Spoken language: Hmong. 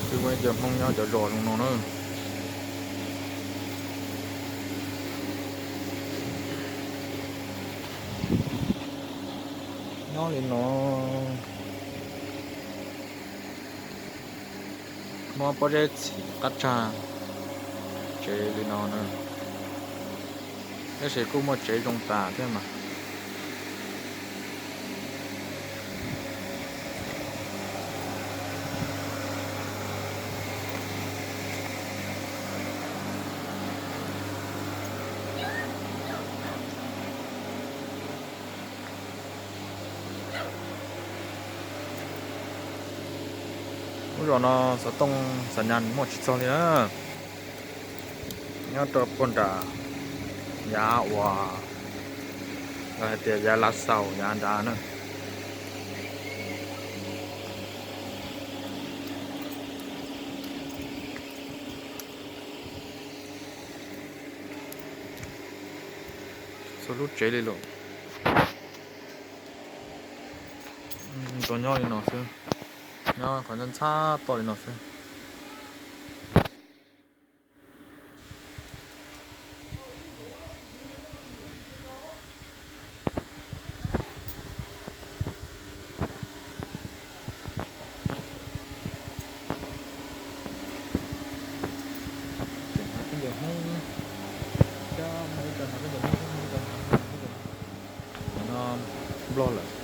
Xwb muaj ib co Hmoob nyob cov zos zoo no na. Nyob li no, muab pob zeb txhim qab tsag tsev li no na. Tab sis kuj muaj tsev zoo tas thiab mas. Lub zos no xov tooj xa nyas muaj tsis txog li na. Nyob rau puag nram yav uas lawv hais tias yav Lav Xaus yav nrad na. Txhua lub tsev li lawm. Tsuas nyob li no xwb, nyob qhov ntxhab ntxhab toj li no xwb. Tseem hnav khaub ncaws Hmoob, cab muaj ib co hnav khaub ncaws Hmoob, muaj ib co hnav khaub ncaws Hmoob. Nplog lawm.